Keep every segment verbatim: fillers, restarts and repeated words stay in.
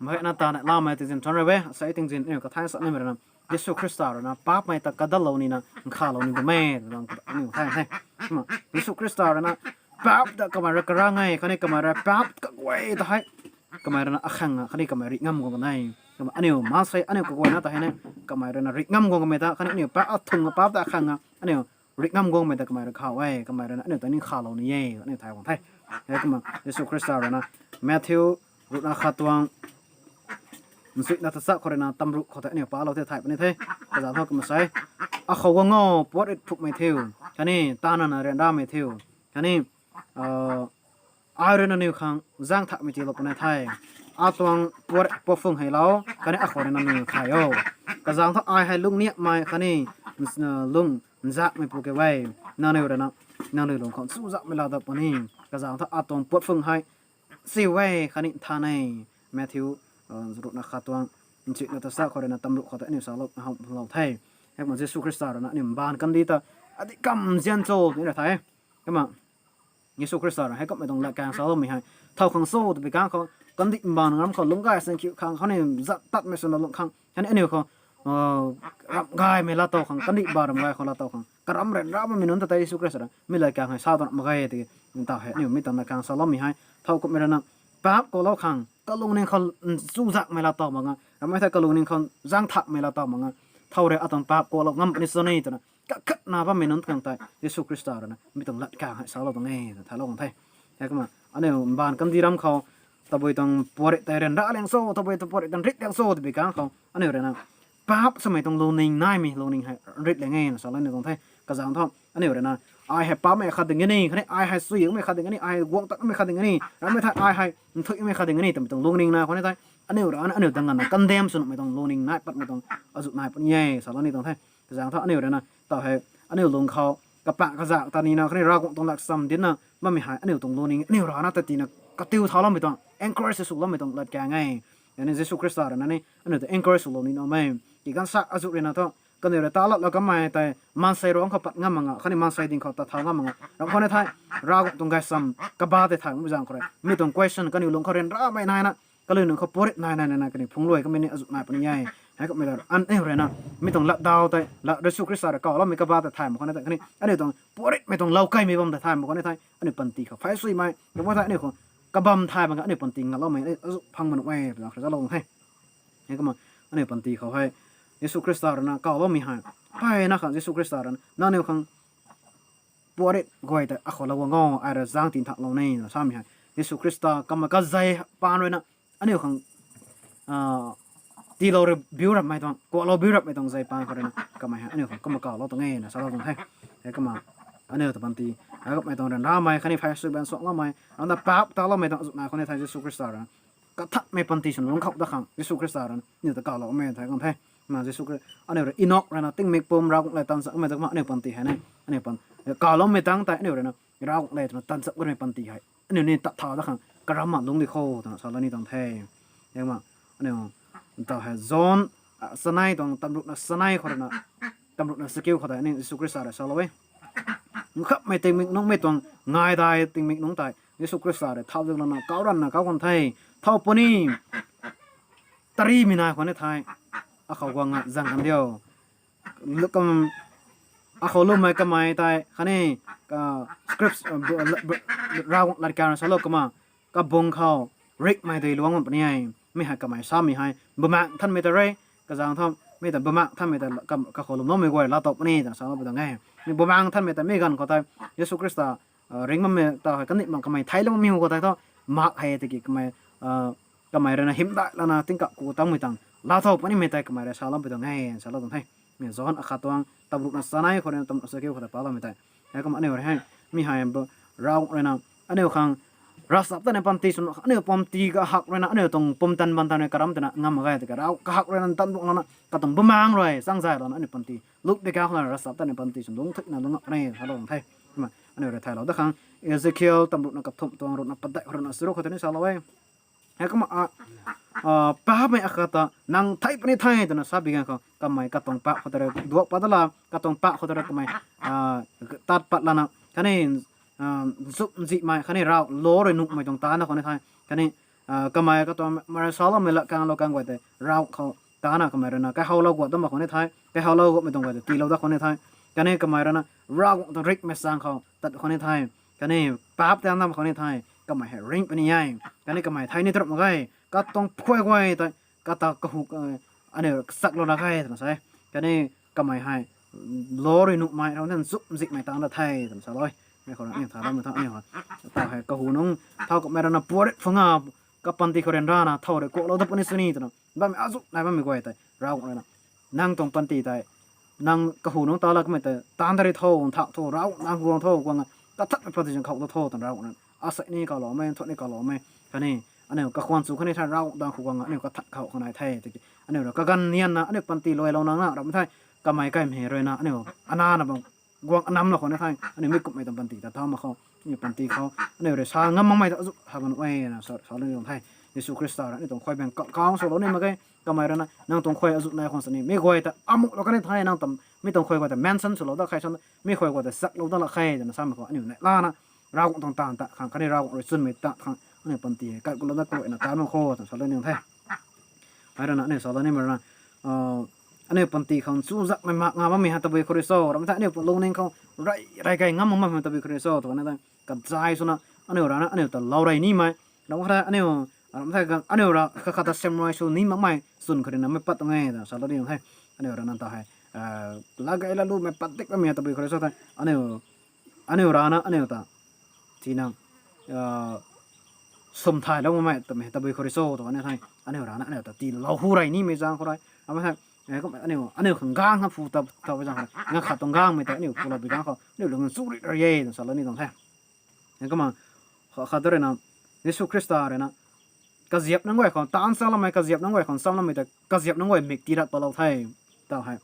Mei na ta na lamei tingzin than rui e, asei tingzin aniu kathan sa ni mei rui na, Jisu Khrista rui na paapmei ta kadalou nina nkhalou ni bam e, aniu thay the. Kumna Jisu Khrista rui na paap ta kamei rui karang e, khatni kamei rui paap kaguay ta hei kamei rui na akhang a, khatni kamei rih ngam guang kan e. Kumna aniu maansei aniu kaguayna ta hei ne, kamei rui na rih ngam guang kamei ta, khatni aniu paap athung paap ta akhang a, aniu rih ngam guangmei ta kamei rui khou e, kamei rui na aniu ta ni nkhalou ni e, aniu thay guang the. Hei kumna Jisu Khrista rui na Matthew ruhna khat tuang nchuina tachat khou rui na tamruh khou tei aniu palou the thay puni the. Kazauh thu kumna sa e, akhou guang o, puat rit phukmei thiu, khatni tana na ryanramei thiu, khatni ai rui na nangniw khang zaeng thakmei tiilou puni the. Atuang puat rit puat phung hei lou, khatni akhou rui na nangniw thay o. Kazauh thu ai hei lungniamei khatni lung nzakmei pu ke e. Nangniw rui na nangniw lung khou chuzaenghmei laa dat puni. Kazauh thu atuang puat phung hei si e khatni nthan e. Matthew ruhna khat tuang nchuina tachat khou rui na tamruh khou tei aniu salou the. Hei kumna Jisu Khrista rui na aniu mbaanv kandih ta adih kamzian cho twna thay. Kumna Jisu Khrista rui hei kummei tuang latkaeng saloumei hei thow khang cho twpui kang khou, kandih mbaanv ram khou lungc gay sing khiu khang, khatni zat tatmei swna lung khang, khatni aniu khou ramh gaymei laatow khang, kandih mbaanv ramh gay khou laatow khang karam ryanra bammei nunc ta tei Jisu Khrista rui mi latkaeng hei sa tuang mak ge tiki, ntaw hei aniu mi tuang latkaeng saloumei hei thow kummei rui na paap kuaklou khang, kalungning khou chuzaenghmei laatow mak nga, ramhmei thei kalungning khou zaeng thakmei laatow mak nga, thow rui atuang paap kuaklou ngam puni cho ni twna kakhatna bammei nunc khang tei Jisu Khrista rui na mi tuang latkaeng hei salou tuang e twna thaylou kan the. Hei kumna aniu mbaanv kandih ram khou tabui tuang puat rit tei ryanra liang cho, tabui tuang puat rit tei rit liang cho twpui kang khou aniu rui na paap swmei tuang lungning naimei lungning hei rit liang e na salou ni tuang the. Kazauh thu aniu rui na ai hei paapmei khat ding e ni, khatni ai hei suaihiammei khat ding e ni, ai hei guang tatmei khat ding e ni, ramhmei thei ai hei nthuihmei khat ding e ni twmei tuang lungning nai khou ni tei aniu rui na aniu ta nganvna condemn sw nuhmei tuang lungning nai patmei tuang azuh nai puni e salou ni tuang the. Kazauh thu aniu rui na taw hei aniu lung khou kapah kazak ta nina, khatni Ravguangc tuang laksam dinna bammei hei aniu tuang lungning aniu rui na ta tina katiu thauloumei tuang, encourage swloumei tuang latkaeng e. Yani Jisu Khrista rui na ni aniu ta encourage swlou ni nuh e. Ki ganv sa azuh rui na thu kaniw rui ta latlou kanmei tei maansei ruangc khou pat ngam mak nga, khatni maansei ding khou tat thau ngam mak nga, ramh khou ni thei Ravguangc tuang gaysam kabah tei thay mak zaeng khou rui mi tuang question kaniw lung khou ryanramei naina, kaniw lung khou puat rit nai nai nai kaniw phungc luai kamei ni azuh nai puni e. Hei kummei ta aniu rui na mi tuang latdaw tei la Jisu Khrista rui kawloumei kabah tei thay mak khou ni tei, khatni aniu tuang puat ritmei tuang lou kaimei bam tei thay mak khou ni thei aniu panty khou phay suimei ramh khou thei aniu khou kabam thay mak nga aniu panty ngaloumei azuh phang mak nuh e twna khou salou the. Hei kumna aniu panty khou hei Jisu Khrista rui na kawloumei hei mpeyna khang Jisu Khrista rui na nangniw khang puat rit guay tei akhou lou guang o, ai rui zaeng tin thaklou ni na samei hei Jisu Khrista kamei kazei paan rui na aniu khang tiilou rui biu rapmei tuang, kuaklou biu rapmei tuang zei paan khou rui na kamei hei aniu khang kumna kawlou tuang e na salou tuang the. Hei kumna aniu ta panty hei kummei tuang ryanramei khatni phay sui baanv suangloumei, ramh ta paap taloumei tuang azuh nai khou ni thei Jisu Khrista rui na kathanmei panty swna lungc khou dat khang Jisu Khrista rui na aniu ta kawloumei thei kan the. Na Jisu Khri- aniu rui Enok rui na tingmik pum Ravguangc lev tanchapmei ta kumna aniu panty hei ni aniu pan kawloumei tangc tei aniu rui na Ravguangc lev twna tanchap kanmei panty hei aniu ni tat thau dat khang karamna lungc di khou twna salou ni tuang the. Hei kumna aniu taw hei John chanei tuang tamruhna chanei khou rui na tamruhna chakiu khou tei aniu Jisu Khrista rui salou e. Nkhamhmei tingmik nungc mei tuang, ngaidai tingmik nungc tei Jisu Khrista rui thau ziklouna kau ranvna kau kan the. Thau puni tarimei nai khou ni thei akhou guang a zaeng kan diu. Akhou lwmmei kamei tei khatni script, Ravguangc latkaeng rui salou kumna kabung khou rikmei dui luangc bam puni e. Mi hei kamei samei hei Bumaengh Nthanmei ta rui, kazauh thu mi ta Bumaengh Nthanmei ta kakhou lwmloumei guay laatow puni twna salou pui tuang e. Mi Bumaengh Nthanmei ta mi ganv khou tei Jisu Khrista ring bammei taw hei kandih mak kamei theilou mi hu khou tei thu mak hei tiki kamei kamei rui na hymdaih lana tingkauh ku tangmei tang laatow punimei tei kamei rui salou pui tuang e, salou tuang the. Mi John akhat tuang tamruhna chanei khou rui na tamruhna chakiu khou tei paloumei tei. Hei kumna aniu rui hei mi hei Ravguangc rui na aniu khang ravchaptatmei panty swna aniu panty kahak rui na aniu tuang pumtan bantan rui karam twna ngam mak ge tiki Rav kahak rui na tanduanglouna katuang Bumaengh rui changzaylouna aniu panty luk di ka khou na ravchaptatmei panty swna lungc thuina lungc ngam puni salou tuang the. Kumna aniu rui thaylou dat khang Ezekiel tamruhna kathumh tuang ruhna padeih khou ruhna charuk khou tei ni salou e. Hei kumna paapmei akhat ta nang thei puni the twna sa bi ganv khou kamei katuang paap khou tei rui duak pat dat la, katuang paap khou tei rui kamei tat pat lana khatni nchumhzihmei khatni Rav law rui nuhmei tuang taanv khou ni thei khatni Kamei katuang marasalamei lat kanglou kan guay tei Ravguangc khou tana kamei rui na kaihowlou guat dat mak khwan ni the, kaihowlou guatmei tuang guay tei tiilou dat khwan ni the. Khatni kamei rui na Ravguangc tuang rikmei chaeng khou tat khwan ni the. Khatni paap tei lam khwan ni the, kamei hei ringh puni e. Khatni kamei thei ni tarap mak ge, katuang phuay guay tei kata kahu aniu kachaklou lak khe twna sa e. Khatni kamei hei lou rui nuhmei rav tei nchumhzihmei tang dat the twna salou e. Mi khou rui aniu tha bammei thu aniu hei, ta hei kahu nungc thau kamei rui na puarik phungc a kapanty khou ryanrana thow rui kuaklou dat puni sini twna bammei azuh nai bammei guay tei Ravguangc rui na nang tuang panty tei nang kahu nungc ta lat kamei tei taanv ta ri tho, nthak tho, Ravguangc nang guang tho, guang a kathanmei panty zang khou ta tho twna Ravguangc rui na asei ni kaloumei, nthuan ni kaloumei khatni aniu kakhwan chu khatni the Ravguangc dang khou guang a aniu kathan khou khang nai the tiki aniu rui kaganv nianna aniu panty luailouna na ram the. Kamei kaimei rui na aniu anana bam guang anam lou khou ni the, aniu mi kumhmei tuang panty ta tha mak khou, aniu panty khou aniu rui sa ngam makmei ta azuh ha bam e na salou ni tuang the. Jisu Khrista rui aniu tuang khuay bang kang swlou ni mak ge. Kamei rui na nang tuang khuay azuh nai khwan sini mi guay ta amuhlou kan ni the, nang ta mi tuang khuay guay ta mention swlou dat khe sa, mi khuay guay ta chaklou dat lak khe twna samei khou aniu neihlana Ravguangc tuang taanv tat khang khatni Ravguangc rui chwnmei tat khang aniu panty hei kai kulou dat kaluaina taanv mak kho twna salou ni tuang the. Hei rui na aniu salou nimei rui na aniu panty khou chuzaenghmei mak nga bammei hei tabui khou rui cho, ram the aniu lungning khou rey rey key ngam mak bammei tabui khou rui cho twna the. Kazay swna aniu rana aniu ta lou rey nimei ram kha the aniu, ram the aniu ra kha khat ta semrui sw ni makmei chwn khou rui na mei pat tuang e twna salou ni tuang the. Aniu rana ta hei lagay lalumei pat dik bammei tabui khou rui cho the. Aniu rana aniu ta tina sum thaylou makmei twmei tabui khou rui cho twna the. Aniu rana aniu ta tiilou hu rey nimei zaeng khou rui ram the aniu khang gaeng kha phu ta ta zaeng khou rui nga khat tuang gaengmei tei aniu phuloupui gaeng khou aniu lung chu ri rey e twna salou ni tuang the. Kumna khat ta rui na Jisu Khrista rui na kaziap nunc guay khou taanv chalammei, kaziap nunc guay khou chamlammei ta kaziap nunc guay mik tiirat palou the. Tau hei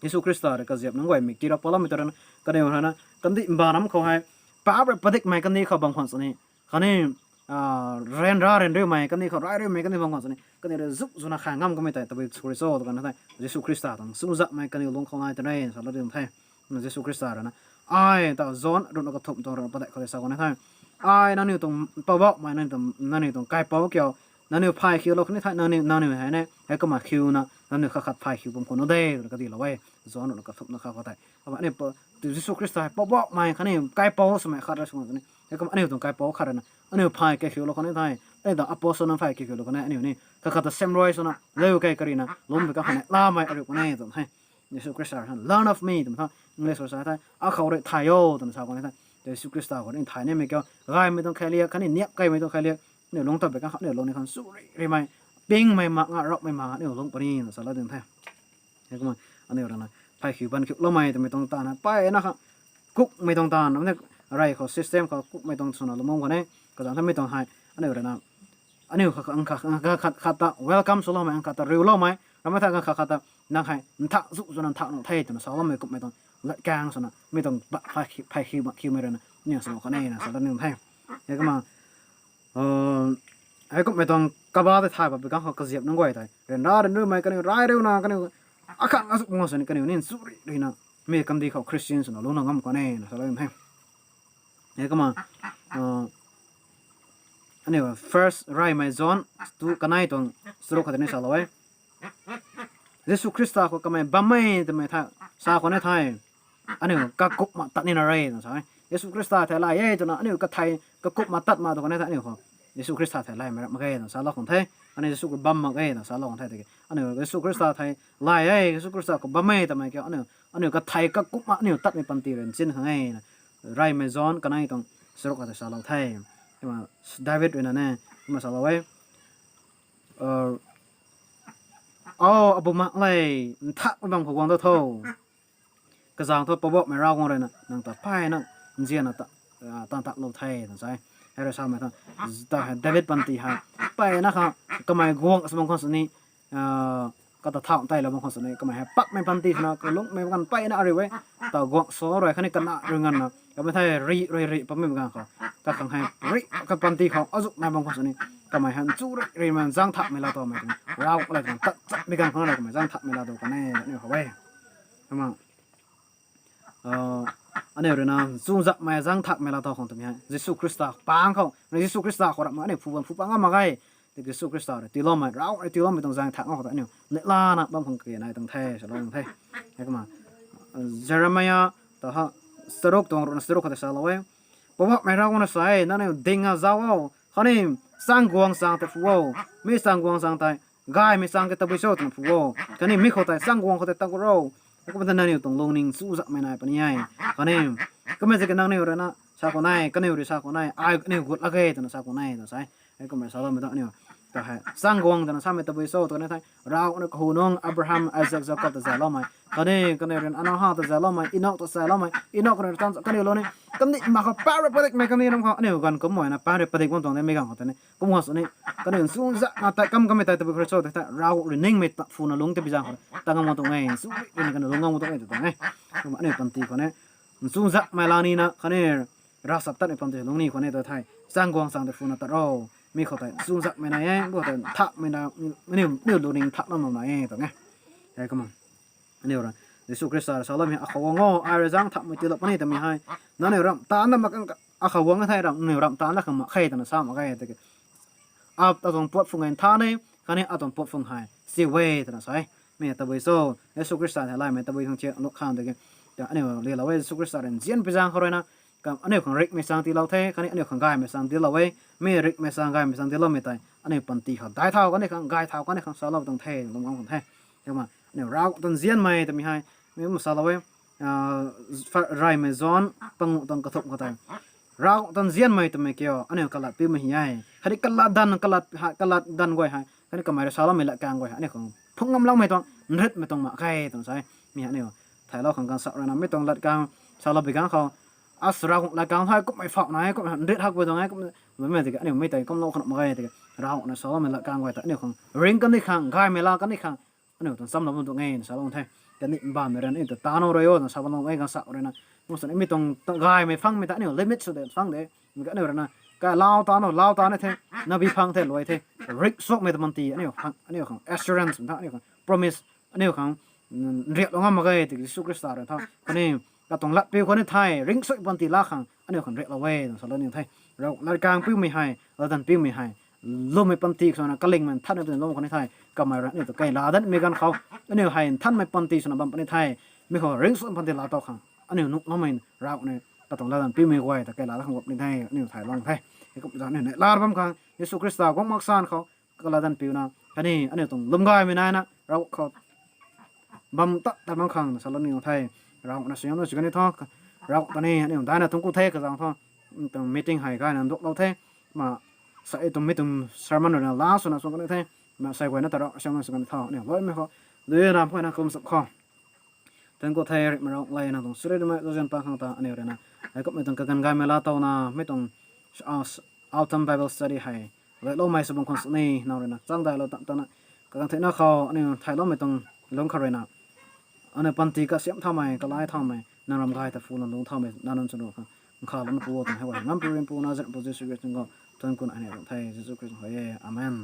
Jisu Khrista rui kaziap nunc guay mik tiirat paloumei ta rui na kaniw rui na kandih mbaanv ram khou hei paap rui padikmei kandih khou bam khwan sini khatni ryanra ryanriumei kandih khou rey riumei kandih bam khwan sini kaniw rui zuk zwna kha ngam kamei tei tabui khou rui cho twna the. Jisu Khrista tuang chuzaenghmei kaniw lung khou nai twna salou ni tuang the. Jisu Khrista rui na ai ta John ruhna kathumh tuang ruhna padeih khou tei sa khwan ni the. Ai nangniw tuang Poubauhmei, nangniw tuang Kaipouc kiu, nangniw phay khiulou khou ni the, nangniw hei ni heikumna khiuna nangniw khat khat phay khiu bam khwan nu de twna kadihlou e. John ruhna kathumhna kha khou tei aniu Jisu Khrista hei Poubauhmei khatni Kaipouc swmei khat rui sw ni heikumna aniu tuang Kaipouc khat rui na aniu phay key khiulou khou ni the. Aniu ta apostle nunc phay key khiulou khou ni aniu ni khat khat ta semrui swna leu key karina lwmpui kan khou ni lamei ariu kan e twna the. Jisu Khrista rui learn of me twmei thu English khou sa the, akhou rui thay o twna sa khwan ni the. Jisu Khrista khou ni thay nimei kiu gaymei tuang khailiak khatni niap keymei tuang khailiak aniu lungc tatpui kan khou aniu lungning khang chu ri rimei, pingmei mak nga, rapmei mak nga aniu lungc puni twna salou ni tuang the. Heikumna aniu rui na phay khiu ban khiuloumei twmei tuang taanv hei mpeyna kha kukmei tuang taanv ram the, rey khou system khou kukmei tuang swna lungc bam khwan e. Kazaeng thamei tuang hei aniu rui na aniu khat khat ta welcome swloumei, khat khat ta riuloumei, ramei tha khat khat ta nang hei nthak zuk zwna nthak nuh the twna saloumei kumhmei tuang latkaeng swna mi tuang phay khiumei rui na aniu swlou kan e na salou ni tuang the. Heikumna heikumhmei tuang kabah tei thay patpui kan khou kaziap nunc guay tei ryanra ryanriumei kaniw rey riuna kaniw akhang azuh bam khwan sini kaniw ni chu ri rina mi kandih khou Christian swna lungna ngam kan e na salou ni tuang the. Heikumna aniu first reymei John tu kanei tuang charuk khat ni salou e. Jisu Khrista khou kamei bammei twmei tha sa khwan ni the. Aniu kakupna tat nina re twna sa e. Jisu Khrista thei lay e twna aniu kathei kakupna tat ma tu kan e the aniu khou Jisu Khrista thei laymei rap mak ge twna salou khwan the. Aniu Jisu khou bam mak ge twna salou khwan the tiki aniu Jisu Khrista thei lay e, Jisu Khrista khou bammei twmei kiu aniu kathei kakupna aniu tatmei panty rui nsin khang e na reymei John kanei tuang charuk khat tei salou the. Kumna David rui na ni kumna salou e, O abumaengh le, nthakmei bam khou guang da tho. Kazaeng thu Poubauhmei Ravguangc rui na nang ta mpeyna nzianna taanv tatlou the twna sa e. Hei rui samei thu ta hei David panty hei mpeyna kha kamei guang sw bam khwan sini kata thau teilou bam khwan sini kamei hei pakmei panty swna kalungmei ganv mpeyna ariu e. Ta guang sa rui khatni kana rui nganvna kamei thei ri rui ri pammei ganv khou kakhang hei ri kapanty khou azuh nai bam khwan sini kamei hei chu ri ri man zaeng thaumei laa towmei twmei Ravguangc le twna tat chatmei ganv khou na kamei zaeng thaumei laa tow kan e aniu khou e. Kumna aniu rui na chuzaenghmei zaeng thakmei laa tow khang twmei hei Jisu Khrista pang khou, Jisu Khrista khou ramh mak aniu phu bam phu pang ngam mak ge. Tiki Jisu Khrista rui tiiloumei, Ravguangc rui tiiloumei tuang zaeng thak ngam khou ta aniu neihlana bam khang kage nai tuang the, salou tuang the. Heikumna Jeremia ta ha, charuk tuang ruhna charuk khou ta salou e. Poubauhmei Ravguangc na sa e, nangniw ding a zauc o, khatni chaengguang chaeng tei phu o, mi chaengguang chaeng tei gaymei chaeng ke tabui cho twna phu o, khatni mi khou tei chaengguang khou tei ta gu ro. Heikumna ta nangniw tuang lungning chuzaenghmei nai puni e. Khatni kumna tiki nangniw rui na sa khou nai, kaniw rui sa khou nai, ai aniu gut lak ge twna sa khou nai twna sa e. Heikumna saloumei ta aniu ta hei chaengguang twna samei tabui cho twna thei, Ravguangc rui kahunungc Abraham, Isaac, Jacob ta zayloumei, khatni kaniw rui na Noah ta zayloumei, Enok ta zayloumei, Enok rui tan kaniw lou ni, kandih mak khou paap rui padikmei kandih ram khou aniu ganv kumhmei na paap rui padik bam tuang de, mi ganv khou tei ni kum ha sw ni, kaniw chuzaenghna tei kam kamei tei tabui khou cho tei thei Ravguangc rui ningmei ta phuna lungc tabui zaeng khou ta ngam tuang e, chuzaenghmei kaniw lungc ngam tuang e tw tuang e. Kumna aniu panty khou ni chuzaenghmei laa nina khatni ravchaptatmei panty lungc ni khou ni ta thei chaengguang chaeng tei phuna tat ro. Mi khou tei chuzaenghmei nai e, khou tei thakmei na, aniu, aniu lungning thak lam lou nai e tuang e. Heikumna aniu rui Jisu Khrista rui saloumei, akhou guang o, ai rui zaeng thakmei tiilou puni twmei hei, nangniw ramh taanv na mak khang, akhou guang thei ram, nangniw ramh taanv na khang mak khe twna sa mak ge. Tiki ap atuang puat phung hei nthan e, khatni atuang puat phung hei chiu e twna sa e. Mi tabui cho, Jisu Khrista thei laymei tabui khang chi luk khang tiki, aniu lilou e, Jisu Khrista rui nzian pui zaeng khou rui na aniu khang rikmei chaeng tiilou the, khatni aniu khang gaymei chaeng tiilou e. Mi rikmei chaeng gaymei chaeng tiiloumei tei aniu panty khou daic thau kani khang, gay thau kani khang salou tuang the, lung bam khang the. Kumna aniu Ravguangc ta nzianmei twmei hei mi ma salou e, reymei John panguh tuang kathumh khou tei Ravguangc ta nzianmei twmei kiu aniu kalat piumei hei e. Khatni kalat danv, kalat, kalat danv guay hei, khatni kamei rui saloumei latkaeng guay hei aniu khang phungc ngam lakmei tuang, nritmei tuang mak khe twna sa e. Mi aniu thaylou khang ganv sa rui na mi tuang latkaeng salou bi ganv khou, as Ravguangc latkaeng hei kummei phauh nai, kummei nrit hakpui tuang e, kum, bammei tiki aniu mi tei kumlou khang mak ge tiki Ravguangc na saloumei latkaeng guay ta aniu khang ring kani khang, gaymei laa kani khang aniu tuang chamlou bam tuang e na salou the. Kani bammei rui na aniu ta taanv rui o twna sa bam lou e ganv sa rui na. Kum sw ni mi tuang gaymei phangmei ta aniu limit sw de phang de. Mi aniu rui na ka lau taanv, lau taanv the, nabi phang the, luai the. Rik suakmei ta panty aniu khang, aniu khang assurance tha, aniu khang promise, aniu khang nriaklou ngam mak ge tiki Jisu Khrista rui tha. Khatni katuang lat piu khou ni thei ringcsuai panty laa khang aniu khang nriaklou e twna salou ni the. Ravguangc latkaeng piumei hei, latdanv piumei hei, lwmmei panty khou swna kalingmei nthanmei panty lwm khou ni thei kamei rui aniu ta kailadanmei ganv khou aniu hei nthanmei panty swna bam puni the. Mi khou ringcsuai panty laa tow khang aniu nuh lammei Ravguangc ni katuang latdanv piumei guay ta kailada khang guap ni the, aniu thaylou the. Heikumna aniu neihla bam khang Jisu Khrista guang mak san khou kalatdanv piuna, khatni aniu tuang lwm gaymei naina Ravguangc khou bam tat tat bam khang na salou ni the. Ravguangc na suaihiamna sw kani tho, Ravguangc ta ni aniu daina thuanc ku the kazaeng thu, tuang meeting hei gayna nduaklou the. Ma, sa e tuang mi tuang sermon rui na laa swna sw kani the. Ma, sei guayna ta Ravguangc suaihiamna sw kani tho, aniu luaimei khou, dui ram khou na kum sap khou thuanc ku the. Rik Meic Ravguangc lei nang tuang suri rimei zauzian pang khang ta aniu rui na heikumhmei tuang kaganv gaymei laa towna mi tuang Autumn Bible Study hei luailoumei sw bam khang sini nang rui na changdailou tan tana, kaganv theina khou aniu thayloumei tuang lungc khou rui na aniu panty kasiamh thaumei, kalai thaumei, nang ram gay ta phu lung lungc thaumei nac nunc sw nu khang nkhavlouna pu o twna hei guay ngam pu rin pu na zan pu Jisu Khrista khou thuanc kuna aniu tuang the, Jisu Khrista hei e. Amen.